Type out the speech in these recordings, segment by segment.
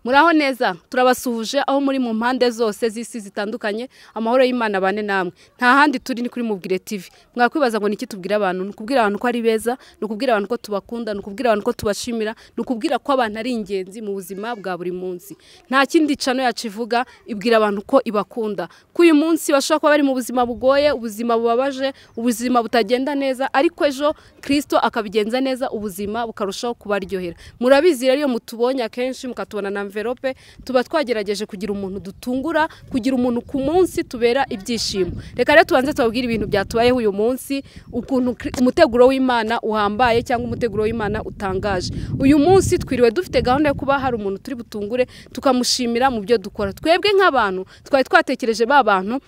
Muraho neza, turabasuhuje aho muri mu mpande zose z'isi zitandukanye, amahoro y'Imana bane namwe. Nta handi turi ni kuri Mubwire TV. Mwakwibaza ngo niki tubwira abantu? Nukubwira abantu ko ari beza, nukubwira abantu ko tubakunda, nukubwira abantu ko tubashimira, nukubwira ko abantu ari ingenzi mu buzima bwa buri munsi. Nta kindi cano yacu ivuga, ibwira abantu ko ibakunda. Ku uyu munsi bashobora kuba bari mu buzima bugoye, ubuzima bubabaje, ubuzima butagenda neza, ariko ejo Kristo akabigenza neza, ubuzima bukarushaho kubaryohera. Murabizi rero iyo mutubonye akenshi mukatubona na envelope, tuba twagerageje kugira umuntu dutungura, kugira umuntu ku munsi tubera ibyishimo. Reka rero tubanze tubabwire ibintu byatubayeho uyu munsi, ukuntu umuteguro w'Imana uhambaye cyangwa umuteguro w'Imana utangaje. Uyu munsi twiriwe dufite gahunda yo kuba hari umuntu turi butungure tukamushimira mu byo dukora. Twebwe nk'abantu twari twatekereje ba bantu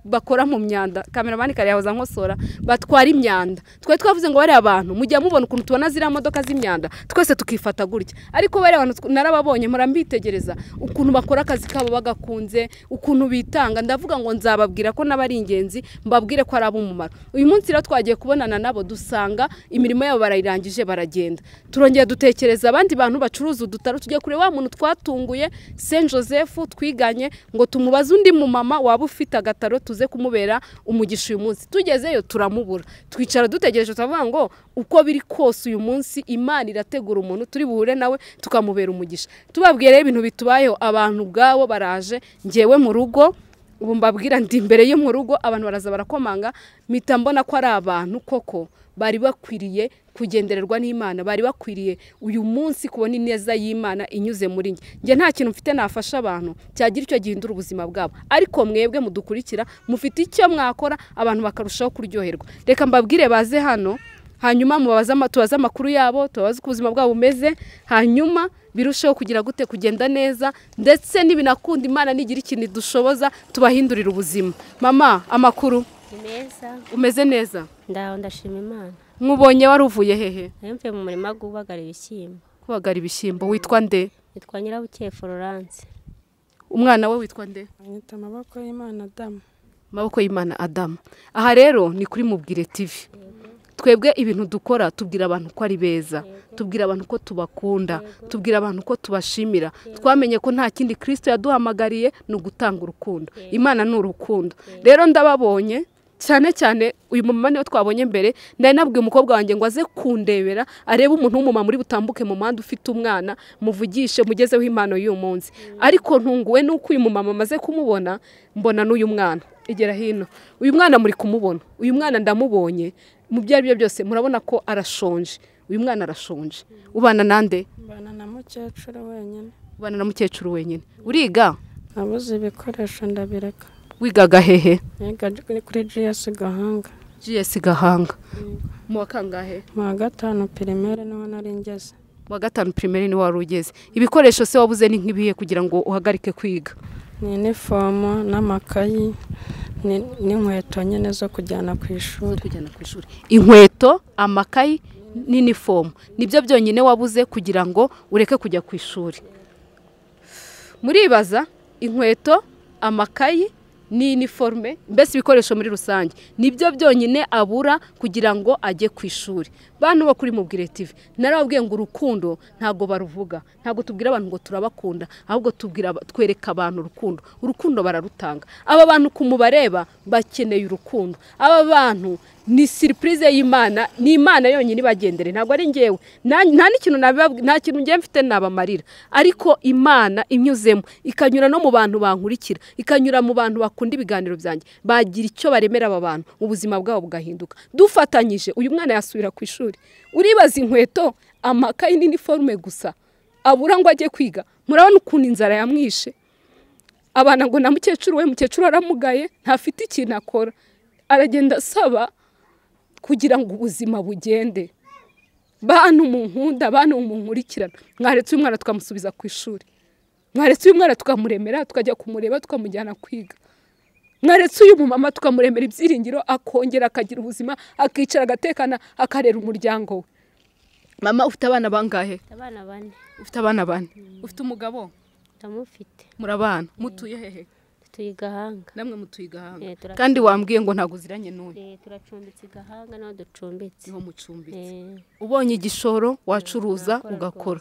bakora mu myanda, cameraman kare yahoza nkosora, batwara imyanda. Twari twavuze ngo bari abantu mujya mubona ukuntu tubona ziriya modoka z'imyanda twese tukifata gutya, ariko bari abantu narababonye murambitegereza ukuntu bakora akazi kabo bagakunze, ukuntu bitanga. Ndavuga ngo nzababwira ko n'abari ingenzi, mbabwire ko ari ab'umumaro. Uyu munsi rero twagiye kubonana nabo dusanga imirimo yabo barayirangije baragenda. Turongera dutekereza abandi bantu bacuruza udutaro, tujye kure wa muntu twatunguye Saint Joseph twiganye ngo tumubaze undi mumama waba ufite agataro tuze kumubera umugisha uyu munsi. Tugezeyo turamubura, twicara dutegereje turavuga ngo uko biri kose uyu munsi Imana irategura umuntu turi buhure nawe tukamubera umugisha. Tubabwiye rero ibintu bitubayeho, abantu ubwabo baraje, ngewe mu rugo ubu mbabwira ndi imbere yo mu rugo, abantu baraza barakomanga, mpita mbona ko ari abantu koko bari bakwiriye kugendererwa n'Imana, bari bakwiriye uyu munsi kubona ineza y'Imana inyuze muri nge. Nge nta kintu mfite nafasha abantu cyagira icyo gihindura ubuzima bwabo, ariko mwebwe mudukurikira mufite icyo mwakora abantu bakarushaho kuryoherwa. Reka mbabwire baze hano, hanyuma mubabaze tubaze amakuru yabo, tubabaze uko ubuzima bwabo bumeze, hanyuma birusheho kugira gute kugenda neza, ndetse n'ibinakunda Imana nigira ikintu dushoboza tubahindurira ubuzima. Mama, amakuru ni meza. Umeze neza? Ndaho ndashima Imana. Nkubonye wari uvuye hehe? Nari mu murima gubagara ibishyimbo. Kubagara ibishyimbo. Witwa nde? Nitwa Nyirabukeye Florence. Umwana we witwa nde? Anyita Maboko y'Imana Adamu. Maboko y'Imana Adamu. Aha rero ni kuri Mubwire TV. Twebwe ibintu dukora tubwira abantu ko ari beza, tubwira abantu ko tubakunda, tubwira abantu ko tubashimira. Twamenye ko nta kindi Kristo yaduhamagariye ni ugutanga urukundo. Imana ni urukundo. Rero ndababonye cyane cyane uyu mumama niwe twabonye mbere, nari nabwiye umukobwa wanjye ngo aze kundebera arebe umuntu w'umumama muri butambuke mu muhanda ufite umwana, muvugishe mugezeho impano y'uyu munsi. Ariko ntunguwe nuko uyu mumama amaze kumubona mbona n'uyu mwana. Igera hino. Uyu mwana muri kumubona. Uyu mwana ndamubonye. Mu byo ari byo byose murabona ko arashonje. Uyu mwana arashonje. Ubana nande? Mbana na mukecuru wenyine. Ubana na mukecuru wenyine. Uriga? Nabuze ibikoresho ndabireka. Wigaga hehe? Niga kuri GS Gahanga. GS Gahanga. Mu wa kangahe? Mu wa gatanu primaire niho nari ngeze. Mu wa gatanu primaire niho wari ugeze. Ibikoresho se wabuze ni nk'ibihe kugira ngo uhagarike kwiga? Ni inifomo n'amakayi n'inkweto nyine zo kujyana ku ishuri. Kujyana ku ishuri. Inkweto, amakayi n'inifomo nibyo byonyine wabuze kugira ngo ureke kujya ku ishuri. Muribaza inkweto, amakayi n'iniforme, mbese ibikoresho muri rusange nibyo byonyine abura kugira ngo ajye ku ishuri. Bantu bo kuri Mubwire TV, narababwiye ngo urukundo ntago baruvuga, ntago tubwira abantu ngo turabakunda, ahubwo tubwira twereka abantu urukundo. Urukundo bararutanga. Aba bantu kumubareba bakeneye urukundo. Aba bantu ni surprise y'Imana, ni Imana yonyine ibagendere, ntago ari ngewe. Nta n'ikintu nta kintu ngiye mfite nabamarira, ariko Imana inyuzemo ikanyura no mu bantu bankurikira, ikanyura mu bantu bakunda ibiganiro byanjye, bagira icyo baremera aba bantu ubuzima bwabo bugahinduka. Dufatanyije uyu mwana yasubira ku ishuri. Uribaza inkweto, amakayi n'iniforme gusa abura ngo ajye kwiga. Murabona ukuntu inzara yamwishe. Abana ngo na mukecuru we, mukecuru aramugaye, ntafite ikintu akora, aragenda asaba kugira ngo ubuzima bugende. Bantu munkunda, bantu munkurikirana, mwaretse uyu mwana tukamusubiza ku ishuri, mwaretse uyu mwana tukamuremera tukajya kumureba tukamujyana kwiga, mwaretse uyu mumama tukamuremera ibyiringiro akongera akagira ubuzima, akicara agatekana akarera umuryango we. Mama, ufite abana bangahe? Abana bane. Ufite abana bane. Ufite umugabo? Ndamufite. Murabana. Mutuye hehe? Tutuye Gahanga. Namwe mutuye Gahanga. Kandi wambwiye ngo ntago uziranye n'uyu. Turacumbitse Gahanga naho ducumbitse. Niho mucumbitse. Ubonye igishoro wacuruza ugakora.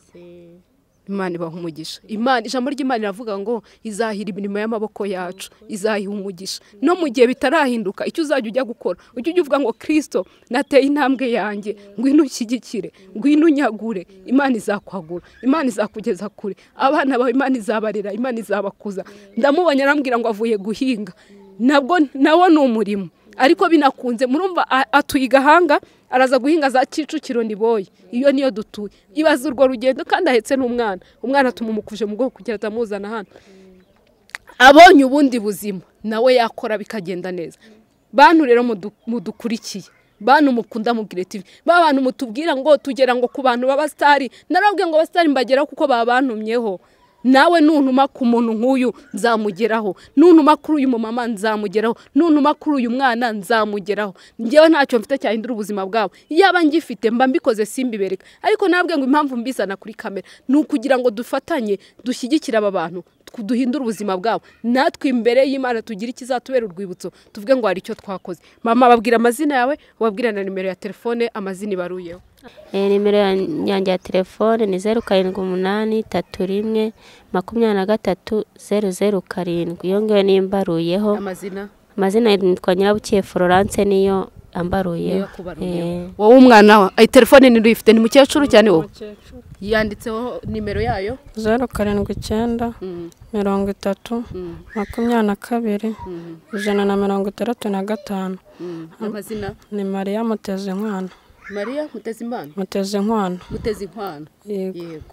Imana ibaha umugisha. Imana, ijambo ry'Imana riravuga ngo izahira imirimo y'amaboko yacu, izahiha umugisha. No mu gihe bitarahinduka, icyo uzajya ujya gukora, ujye uvuga ngo Kristo nateye intambwe yanjye, ngwino unshyigikire, ngwino unyagure. Imana izakwagura, Imana izakugeza kure, abana bawe Imana izabarera, Imana izabakuza. Ndamubonye arambwira ngo avuye guhinga, nabwo nawo ni umurimo, ariko binakunze. Murumva atuye Gahanga, araza guhinga za Kicukiro Niboye, iyo niyo dutuye. Ibaza urwo rugendo kandi ahetse n'umwana, umwana tumumukuje mu bwoko kugira atamuzana hano. Abonye ubundi buzima nawe yakora bikagenda neza. Bantu rero mudukurikiye, bantu mukunda Mubwire TV, ba bantu mutubwira ngo tugera ngo ku bantu b'abastari, narabwiye ngo abastari mbageraho kuko babantumyeho. Nawe nuntuma ku muntu nk'uyu nzamugeraho, nuntuma kuri uyu mumama nzamugeraho, nuntuma kuri uyu mwana nzamugeraho. Njyewe ntacyo mfite cyahindura ubuzima bwabo, yaba ngifite mba mbikoze simbibereka. Ariko nabwe ngo impamvu mbizana kuri kamera ni ukugira ngo dufatanye, dushyigikire aba bantu, duhindure ubuzima bwabo, natwe imbere y'Imana tugire ikizatubera urwibutso, tuvuge ngo hari icyo twakoze. Mama, babwira amazina yawe, ubabwira na nimero ya telefone, amazina ibaruyeho. Nimero yanjye ya telefone ni 0783 1 23 007. Iyo ngiyo nimbaruyeho. Amazina nitwa Nyirabukeye Florence, niyo ambaruyeho. Wowe umwana wa telefone ni uyifite, ni mukecuru cyane wowe? Yanditseho nimero yayo 079 30 22 165. Amazina ni Maria Mutezinkwano. Maria Mutezimana, Mutezinkwano, Mutezinkwano. Yego.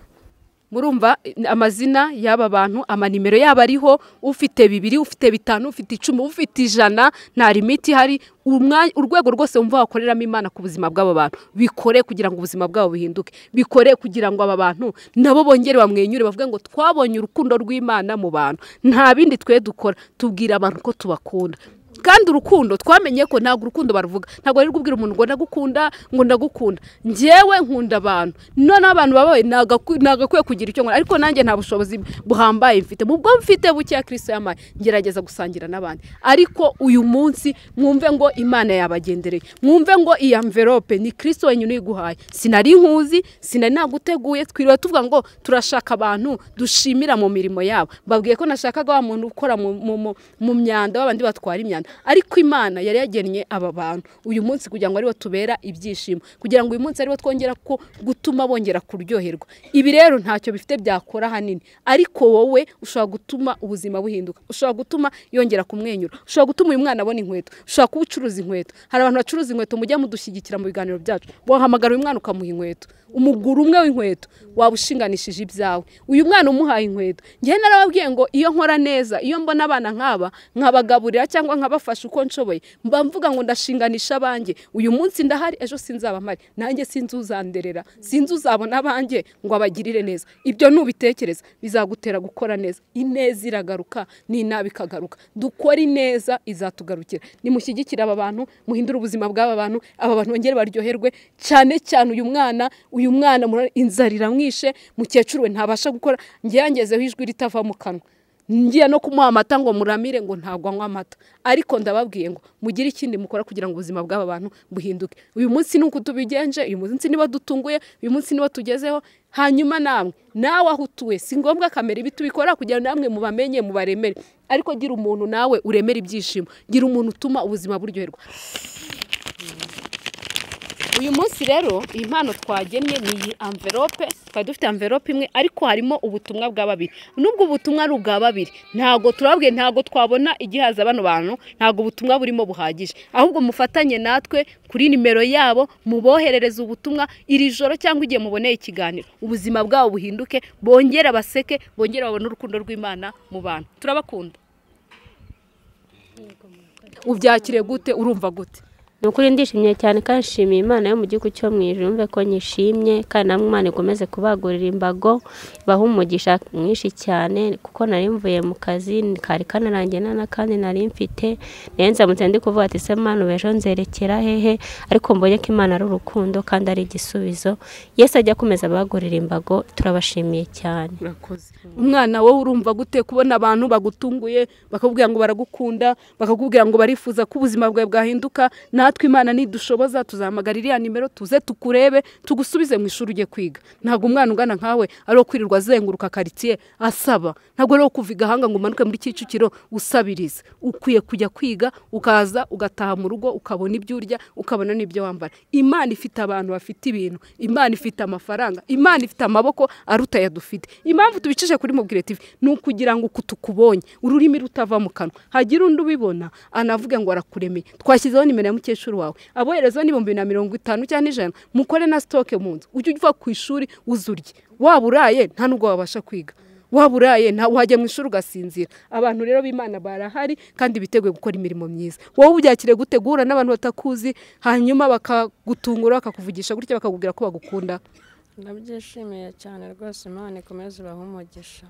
Murumva amazina y'aba bantu, amanimero yabo ariho, ufite 2, ufite 5, ufite 10, ufite 100, nta limiti hari. Urwego rwose wumva wakoreramo Imana ku buzima bw'aba bantu, bikore kugira ngo ubuzima bwabo buhinduke, bikore kugira ngo aba bantu nabo bongere bamwenyure, bavuge ngo twabonye urukundo rw'Imana mu bantu. Nta bindi twe dukora, tubwira abantu ko tubakunda. Kandi urukundo twamenye ko ntabwo urukundo baruvuga, ntabwo ari kubwira umuntu ngo ndagukunda, ngo ndagukunda. Njyewe nkunda abantu, none abantu babaye nagakwiye kugira icyo nkora, ariko nanjye nta bushobozi buhambaye mfite. Mu bwo mfite buke ya Kristo yamaye, ngerageza gusangira n'abandi. Ariko uyu munsi mwumve ngo Imana yabagendereye, mwumve ngo iyi envelope ni Kristo wenyine uyiguhaye. Sinari nkuzi, sinari naguteguye, twiriwe tuvuga ngo turashaka abantu dushimira mu mirimo yabo. Babwiye ko nashakaga wa muntu ukora mu myanda, babandi batwara imyanda, ariko Imana yari yagennye aba bantu uyu munsi kugira ngo aribo tubera ibyishimo, kugira ngo uyu munsi aribo twongera ko gutuma bongera kuryoherwa. Ibi rero ntacyo bifite byakora hanini, ariko wowe ushobora gutuma ubuzima buhinduka, ushobora gutuma yongera kumwenyura, ushobora gutuma uyu mwana abona inkweto, ushobora kubucuruza inkweto. Hari abantu bacuruza inkweto, mujya mudushyigikira mu biganiro byacu, wahamagara uyu mwana ukamuha inkweto, umuguru umwe w'inkweto waba ushinganishije ibyawe. Uyu mwana umuhaye inkweto, njye narababwiye ngo iyo nkora neza, iyo mbona abana nk'aba nkabagaburira cyangwa nkabafasha uko nshoboye, mba mvuga ngo ndashinganisha abanjye. Uyu munsi ndahari, ejo sinzaba mpari, nanjye sinzi uzanderera, sinzi uzabona abanjye ngo abagirire neza. Ibyo nubitekereza bizagutera gukora neza. Ineza iragaruka n'inabi ikagaruka. Dukora ineza izatugarukira. Nimushyigikire aba bantu, muhindure ubuzima bw'aba bantu, aba bantu bongere baryoherwe, cyane cyane uyu mwana. Uyu mwana inzara iramwishe, mukecuru we ntabasha gukora. Ngiye yangezeho ijwi ritava mu kanwa, ngiye no kumuha amata ngo muramire ngo ntabwo anywa amata. Ariko ndababwiye ngo mugire ikindi mukora kugira ngo ubuzima bw'aba bantu buhinduke. Uyu munsi nuko tubigenje, uyu munsi niba dutunguye, uyu munsi niba tugezeho. Hanyuma namwe, nawe aho utuye, si ngombwa kamera ibi tubikora kugira namwe mubamenye, mubaremere, ariko gira umuntu nawe uremera ibyishimo, gira umuntu utuma ubuzima buryoherwa. Uyu munsi rero iyi mpano twagennye ni iyi envelope. Twari dufite envelope imwe, ariko harimo ubutumwa bwa babiri. Nubwo ubutumwa ari ubwa babiri, ntago turabwiye, ntago twabona igihaza bano bantu, ntago ubutumwa burimo buhagije. Ahubwo mufatanye natwe kuri nimero yabo, muboherereze ubutumwa iri joro cyangwa igihe muboneye ikiganiro, ubuzima bwabo buhinduke, bongera baseke, bongera babone urukundo rw'Imana mu bantu. Turabakunda. Ubyakire gute? Urumva gute? Nukuri ndishimye cyane kandi nshimiye Imana yo mu gihugu cyo mu ijuru, mve ko nyishimye kandi namwe Imana ikomeze kubagurira imbago, ibahe umugisha mwinshi cyane, kuko nari mvuye mu kazi kari kanarangiye nta kandi nari mfite, nenzamutse ndi kuvuga ati se Mana ejo nzerekera hehe, ariko mbonye ko Imana ari urukundo kandi ari igisubizo. Yesu ajya akomeza abagurira imbago, turabashimiye cyane. Urakoze. Umwana wowe urumva gute kubona abantu bagutunguye bakakubwira ngo baragukunda, bakakubwira ngo barifuza ko ubuzima bwawe bwahinduka? Natwe Imana nidushoboza tuzahamagara iriya nimero, tuze tukurebe, tugusubize mu ishuri ujye kwiga. Ntabwo umwana ungana nkawe ari uwo kwirirwa azenguruka karitsiye asaba, ntabwo ari uwo kuva i Gahanga ngo umanuke muri Kicukiro usabiriza. Ukwiye kujya kwiga, ukaza ugataha mu rugo, ukabona ibyo urya, ukabona n'ibyo wambara. Imana ifite abantu bafite ibintu, Imana ifite amafaranga, Imana ifite amaboko aruta aya dufite. Impamvu tubicishe kuri Mubwire TV ni ukugira ngo uku tukubonye ururimi rutava mu kanwa, hagira undi ubibona anavuge ngo arakuremeye. Twashyizeho nimero ya mukecuru wawe, aboherezaho n'2050 cyangwa 100, mukore na stoke mu nzu, ujye uva ku ishuri uzurye. Waba uraye nta nubwo wabasha kwiga, waba uraye nta wajya mu ishuri ugasinzira. Abantu rero b'Imana barahari kandi biteguye gukora imirimo myiza. Wowe ubyakire gutegura n'abantu batakuzi, hanyuma bakagutungura, bakakuvugisha gutya, bakakubwira ko bagukunda. Ndabyishimiye cyane rwose, Imana ikomeze ibahe umugisha.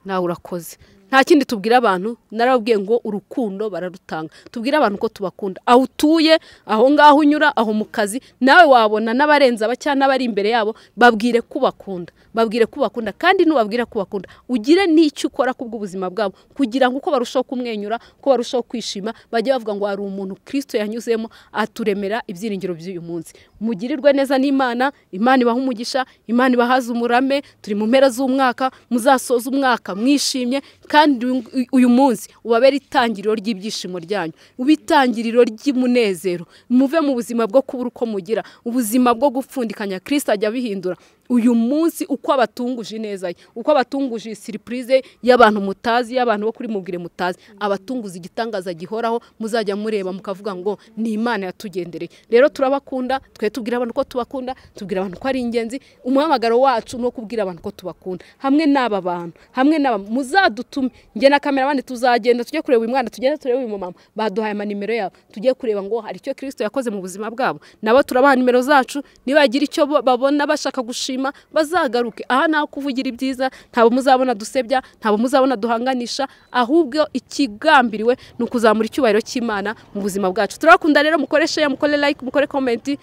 Nawe urakoze. Nta kindi tubwira abantu, narababwiye ngo urukundo bararutanga. Tubwire abantu ko tubakunda, aho utuye, aho ngaho unyura, aho mu kazi, nawe wabona n'abarenze aba cyangwa n'abari imbere yabo, babwire ko ubakunda, babwire ko ubakunda. Kandi nubabwira ko ubakunda, ugire n'icyo ukora kubw'ubuzima bwabo, kugira ngo uko barushaho kumwenyura, ko barushaho kwishima, bajye bavuga ngo hari umuntu Kristo yanyuzemo aturemera ibyiringiro by'uyu munsi. Mugirirwe neza n'Imana, Imana ibahe umugisha, Imana ibahaze umurame. Turi mu mpera z'umwaka, muzasoza umwaka mwishimye, kandi uyu munsi ubabere itangiriro ry'ibyishimo ryanyu, ube itangiriro ry'umunezero. Muve mu buzima bwo kubura uko mugira, ubuzima bwo gupfundikanya. Kristo ajya abihindura. Uyu munsi uko abatunguje ineza ye, uko abatunguje surprise y'abantu mutazi, y'abantu bo kuri Mubwire mutazi, abatunguza igitangaza gihoraho, muzajya mureba mukavuga ngo ni Imana yatugendereye. Rero turabakunda, twe tubwira abantu ko tubakunda, tubwira abantu ko ari ingenzi. Umuhamagaro wacu no kubwira abantu ko tubakunda. Hamwe n'aba bantu, hamwe n'aba muzadutume, njye na cameraman tuzagenda tujye kureba uyu mwana, tugende turebe uyu mama, baduhaye amanimero yabo, tujye kureba ngo hari icyo Kristo yakoze mu buzima bwabo. Nabo turabaha nimero zacu, nibagira icyo babona bashaka gushima bazagaruke. Aha naho kuvugira ibyiza, ntabwo muzabona dusebya, ntabwo muzabona duhanganisha, ahubwo ikigambiriwe ni ukuzamura icyubahiro cy'Imana mu buzima bwacu. Turakunda rero, mukore share, mukore like, mukore comment.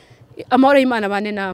Amahoro y'Imana bane nawe.